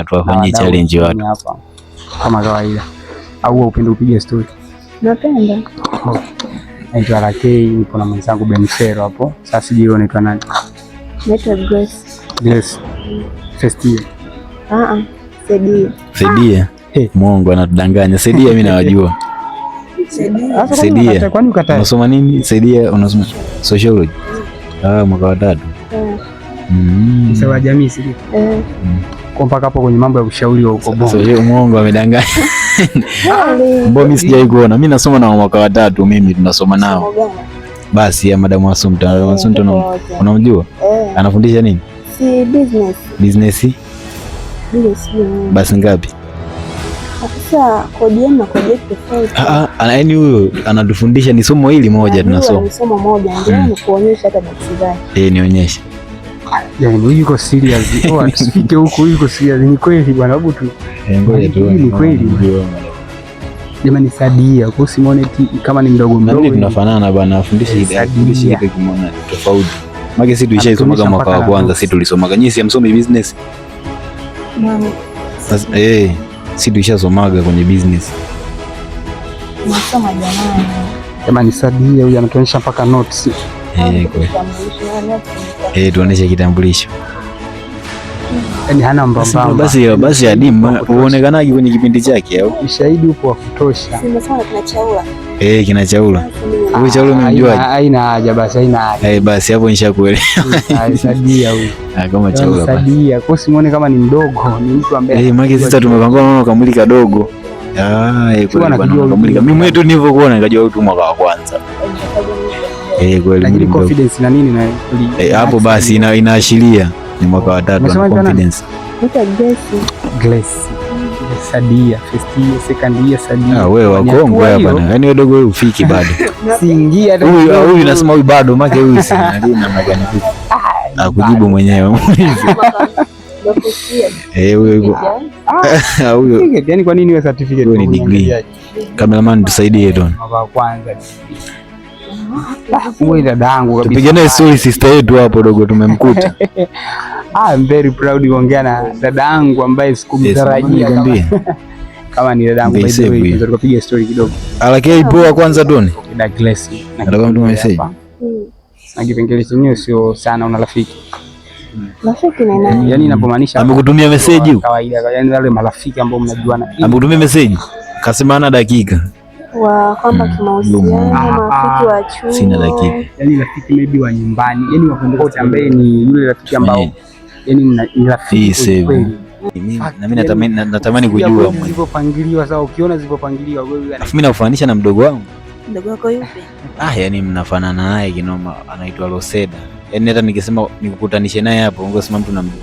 Tuwafanyie challenge watu hapa kama kawaida. Au wewe upende kupiga story? Napenda. Naitwa RK, nipo na mwenzangu Benfero hapo. Sasa sijui wewe unaitwa nani? Naitwa Grace. Grace. First year. Ah ah. Sedia. Sedia. Hey. Mwongo anatudanganya. Sedia mimi nawajua. Sasa Sedia. kwani ukatae? Unasoma nini? Sedia unasoma sociology. Ah, mwaka wa tatu. Eh. Msawa jamii si Eh. kwa mpaka hapo kwenye mambo ya ushauri wa uko bongo. Sio mwongo amedanganya. Mbona mimi sijawahi kuona. Mimi nasoma na mwaka wa tatu mimi tunasoma nao. Basi ya Madam Assumpta. Madam Assumpta unamjua? Eh. Anafundisha nini? Si business. Business Business. basi ngapi? Sasa kodi yenu na kodi yetu tofauti. Ah, ah, yaani huyo anatufundisha ni somo hili moja tunasoma. Ni somo moja ndio ni kuonyesha hata notes zake. Eh, nionyeshe. Yaani huyu yuko serious. Oh, tusifike huko, huyu yuko serious. Ni kweli bwana, hebu tu. Ngoja tu. Ni kweli. Jamani Sadia, kwa usimwone kama ni mdogo Na mdogo. mimi tunafanana bana, afundishe Sadia. afundishe kitu kimoja tofauti. Maana sisi tulishaisoma mwaka wa kwanza, sisi tulisomaga. Nyinyi si hamsomi business? Sasa sisi tulishasomaga kwenye business. Nasoma jamani. Jamani Sadia huyu anatuonyesha mpaka notes. Kweli. Tuoneshe kitambulisho. Yaani hana mbambamba. Basi basi adimu uonekanaje kwenye kipindi chake au? Ushahidi upo wa kutosha. Simesema kina Chaula. Kina Chaula. Huyu Chaula umemjuaje? Haina haja basi, haina haja. Basi hapo nishakuelewa. Sadia huyu. Ah, kama Chaula basi. Sadia, kwa usimwone kama ni mdogo, ni mtu ambaye Maana sisi tumepangwa naona kamwili kadogo. Ah, kweli bwana kamwili. Mimi mwenyewe tu nilivyokuona nikajua huyu tu mwaka wa kwanza. Kweli. Lakini confidence na nini na Hapo basi inaashiria ni mwaka wa tatu na confidence. Naitwa Grace. Grace. Sadia, first year, second year Sadia. Ah, wewe wa Kongo hapa na. Yaani wewe dogo wewe ufiki bado. Siingia hata. Huyu huyu nasema huyu bado maana huyu si namna gani vipi? Akujibu mwenyewe. Huyo yuko. Huyo. Yaani kwa nini wewe certificate? Huyo ni degree. Cameraman tusaidie tu. Mwaka wa kwanza. Wewe dadangu kabisa. Tupige naye story sister yetu hapo dogo tumemkuta. I'm very proud kuongea na dadangu ambaye sikumtarajia kama ni dadangu. By the way, tukapiga story kidogo. Alakei poa kwanza Tony. Da Grace. Nataka mtu message. Na kipengele chenyewe sio sana, una rafiki. Rafiki ni nani? Yaani inapomaanisha amekutumia message kawaida, yaani wale marafiki ambao mnajuana. Amekutumia message. Kasema ana dakika. Wa kwamba kimahusiano, marafiki wa chuo. Sina dakika. Yaani rafiki maybe wa nyumbani, yaani wa popote ambaye ni yule rafiki ambao yaani ni rafiki kweli. Na mimi natamani kujua zilizopangiliwa. Sasa ukiona zilizopangiliwa wewe, alafu mimi nakufananisha na mdogo wangu. Mdogo wako yupi? Ah, yani mnafanana naye kinoma, anaitwa Roseda. Yaani hata nikisema nikukutanishe naye hapo, ungesema mtu namjua.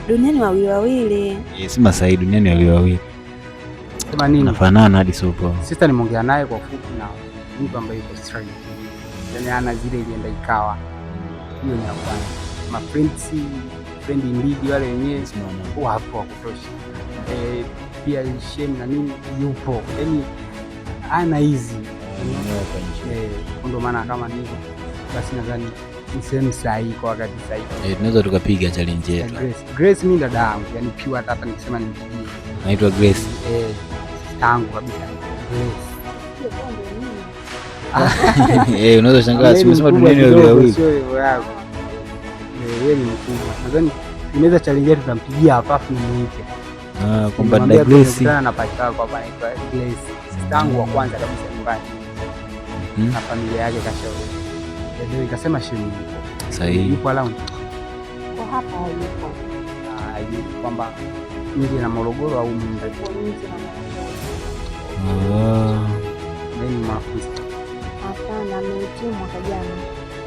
Duniani wawili wawili. Sema sahi duniani wawili wawili. Sema nini? Nafanana hadi sopo. Sister nimeongea naye kwa fupi na mtu ambaye yuko straight. Yaani ana zile ilienda ikawa. Hiyo ni ya kwanza. Ma friends, friend mbili wale wenyewe wapo wa kutosha. Pia shame na nini yupo. Yaani ana hizi. Ndio maana kama ni hivyo basi nadhani ni sehemu sahihi kwa wakati sahihi. Tunaweza tukapiga challenge yetu. Grace, Grace mimi dada yangu, yani pure hata hapa nikisema nimpigie. Naitwa Grace. Sister yangu kabisa. Grace. Unaweza shangaa si umesema duniani wawili wawili. Sio hivyo yako. Yeye ni mkubwa. Nadhani inaweza challenge yetu tutampigia hapa afu nimuite. Ah, kwamba dada Grace. Tunakutana na pacha wako hapa anaitwa Grace. Sister yangu wa kwanza kabisa nyumbani. Na familia yake kashauri. Ndio ikasema shemu yupo. Sahihi. Yupo around. Kwa hapa yupo. Ah, kwamba nje na Morogoro au mimi nje na Morogoro. Ah. Mimi ni mwanafunzi. Hapana, amehitimu mwaka jana.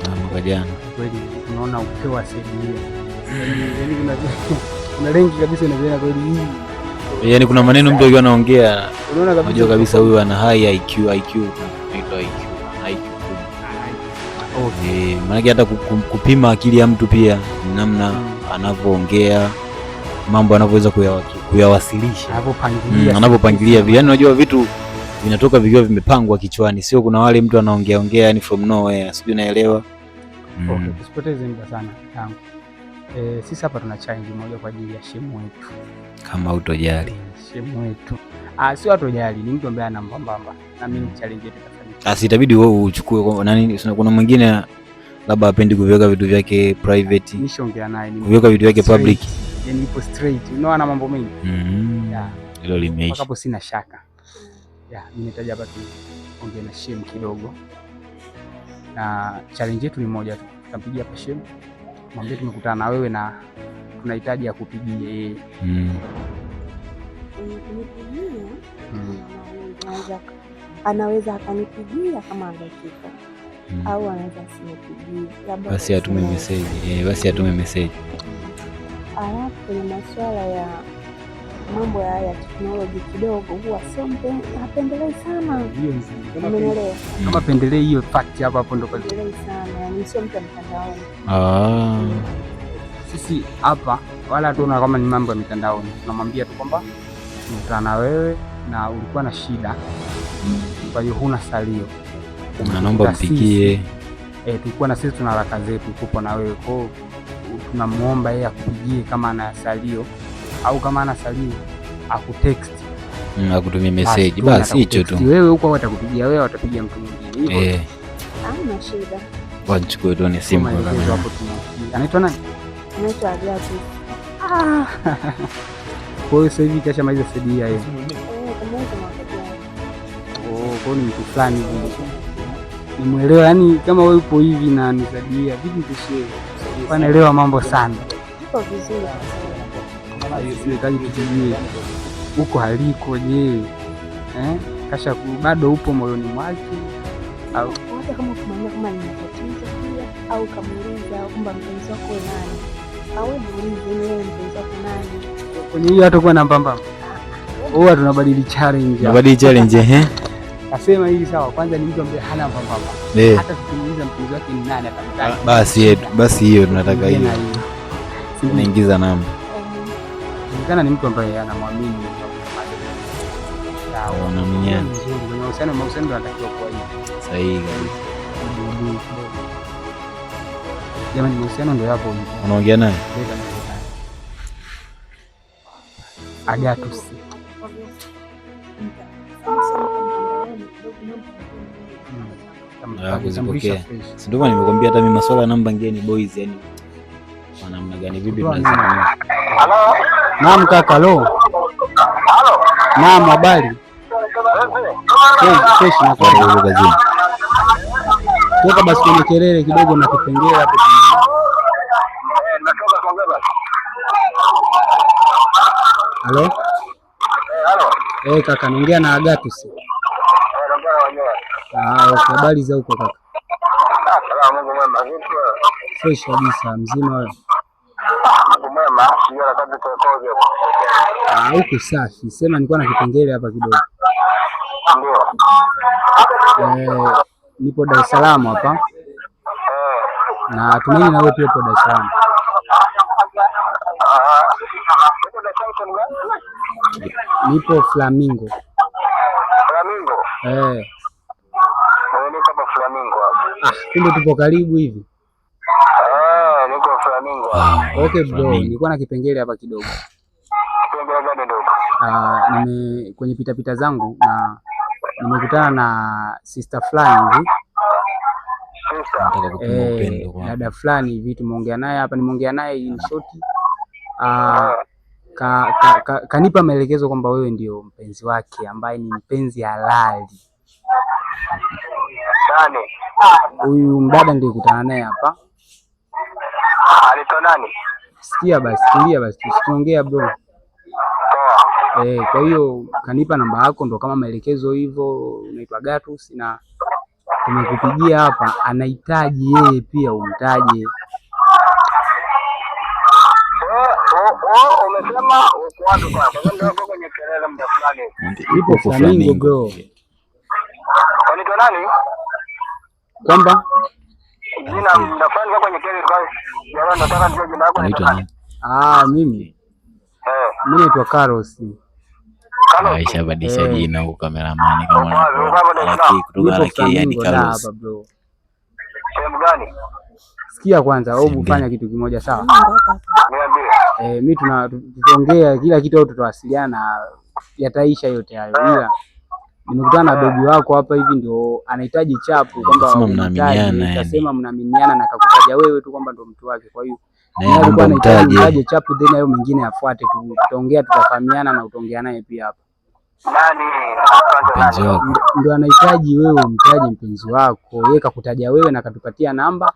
Ah, mwaka jana. Kweli unaona upeo wa sehemu hiyo. Yaani kuna renki kabisa inaona kweli hii. Yaani kuna maneno mtu akiwa anaongea unaona kabisa, unajua kabisa huyu ana high IQ, IQ inaitwa IQ, ana IQ kubwa. Okay. Maana hata kupima akili ya mtu pia namna anavyoongea, mambo anavyoweza kuyawasilisha, anavyopangilia, anavyopangilia vile. Yaani unajua vitu vinatoka vikiwa vimepangwa kichwani, sio kuna wale mtu anaongea ongea yani from nowhere, sijui naelewa. Okay, tusipoteze muda sana tangu. Sisi hapa tuna challenge moja kwa ajili ya shemu wetu. Kama utojali. Shemu wetu. Ah, sio atojali, ni mtu ambaye ana mbambamba. Na mimi challenge yetu itafanikiwa. Asi itabidi wewe uchukue kwa nani, kuna mwingine labda hapendi kuviweka vitu vyake private. Nishaongea naye ni Kuviweka vitu vyake public. Yaani ipo straight. Unaona mambo mengi. Yeah. Hilo limeisha. Hapo sina shaka. Yeah, mimi nitaja hapa tu ongea na Shem kidogo. Na challenge yetu ni moja tu. Tutampigia hapa Shem. Mwambie tumekutana na wewe na tunahitaji akupigie yeye. Kunipigia anaweza akanipigia kama ana dakika au anaweza asinipigie, labda basi atume message. Basi atume message. Alafu kwenye masuala ya mambo ya teknoloji kidogo huwa sio hapendelei sana. Umeelewa? Kama pendelei hiyo fact hapo hapo ndo pendelei sana. Yaani sio mtu wa mtandaoni. Sisi hapa wala hatuona kama ni mambo ya mitandaoni. Tunamwambia tu kwamba tumekutana na wewe na ulikuwa na shida. Kwa hiyo huna salio. Naomba mpigie. Tulikuwa na sisi tuna haraka zetu tupo na wewe. Kwa hiyo tunamuomba yeye akupigie kama ana salio au kama ana salio akutext. Akutumie message. Basi hicho tu. Wewe huko au atakupigia wewe au atapigia mtu mwingine. Hivyo. Hamna shida. Wachukue tu ni simu kwa kamera. Hapo tunapigia. Anaitwa nani? Anaitwa Agati. Kwa hiyo sasa hivi kashamaliza CDA yeye. Oh, kwa ni mtu fulani hivi. Nimuelewa, yani kama wewe upo hivi na nisaidia vipi tushie. Wanaelewa mambo sana. Uko vizuri. Sihitaji tujue huko haliko je. Kasha bado upo moyoni mwake au hata kama ukimwambia kama nina tatizo pia au kamuuliza kwamba mpenzi wako nani? Au muulize wewe mpenzi wako nani? Kwenye hiyo hata kuwa na mbamba. Huwa tunabadili challenge. Tunabadili challenge Nasema hili sawa, kwanza ni mtu ambaye hana mbambamba. Hata tukimuuliza mpenzi wake ni nani atamtaja. Basi basi hiyo tunataka hiyo. Tunaingiza namba. Inaonekana ni mtu ambaye anamwamini Mungu. Sawa, anaaminiana. Nzuri, kwenye mahusiano ndio anatakiwa kuwa hivi. Sahihi kabisa. Jamani, mahusiano ndio yapo hivi. Unaongea naye? Agatus. Kuzipokea. Si ndio maana nimekwambia hata mimi masuala namba ngeni boys, yani kwa namna gani vipi tunazitumia. Halo. Naam kaka, halo. Halo. Naam, habari? Fresh na kwa huko kazini. Toka basi kwenye kelele kidogo na kipengele hapo. Natoka kuongea basi. Halo? Halo. Kaka, naongea na Agatus. Ah, okay, habari za huko kaka? Salamu, Mungu mwema. Vipi wewe? Fresh kabisa, mzima wewe? Mungu mwema, sio la kazi kwa. Ah, huko safi. Sema nilikuwa na kipengele hapa kidogo. Ndio. Nipo Dar es Salaam hapa. Na tumaini na wewe pia upo Dar es Salaam. Nipo Flamingo. Flamingo? Niko hapa Flamingo hapa. Ah, kumbe tupo karibu hivi. Niko Flamingo. Okay bro, nilikuwa na kipengele hapa kidogo. Kipengele gani ndogo? Nime kwenye pita pita zangu na nimekutana na sister fulani hivi. Dada fulani hivi tumeongea naye hapa, nimeongea naye in short. Kanipa maelekezo kwamba wewe ndio mpenzi wake ambaye ni mpenzi halali. Nani? Huyu mdada nilikutana naye hapa. Anaitwa nani? Sikia basi, tulia basi, tusiongea bro. Kwa hiyo kanipa namba yako ndo kama maelekezo hivyo, unaitwa Gatus na tumekupigia hapa, anahitaji yeye pia umtaje. Umesema uko wapi kwa? Ndio kwenye kelele muda fulani. Ipo Flamingo bro. Unaitwa nani? Kwamba jina muda fulani kwa kwenye kelele kwa. Jamaa nataka nijue jina lako unaitwa nani? Mimi. Mimi naitwa Carlos. Aisha badilisha jina huko kameramani kama kutoka Raki hadi Carlos. Bro. Sehemu gani? Sikia kwanza, hebu fanya kitu kimoja sawa? Niambie. Mimi tutaongea kila kitu au tutawasiliana, yataisha yote hayo, ila nimekutana na bebi wako hapa hivi, ndio anahitaji chapu kwamba Kasema mnaaminiana yani. Kasema mnaaminiana na kakutaja wewe tu kwamba ndio mtu wake, kwa hiyo Na yeye alikuwa naomba anahitaji mtaje. mtaje chapu, then hayo mengine yafuate tu, tutaongea, tutafahamiana na utaongea naye pia hapa. Nani? Mpenzi wako. Ndio anahitaji wewe umtaje mpenzi wako, yeye kakutaja wewe na katupatia namba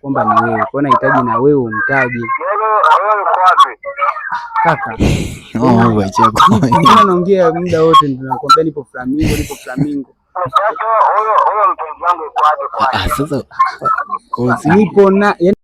kwamba ni wewe, kwa hiyo anahitaji na wewe umtaje. Wewe uko wapi? Kaka, Oh, mambo ya chako. mbona naongea muda wote ndio nakwambia nipo Flamingo, nipo Flamingo. Sasa huyo huyo mpenzi wangu yuko wapi kwani? Ah, sasa Nipo na yani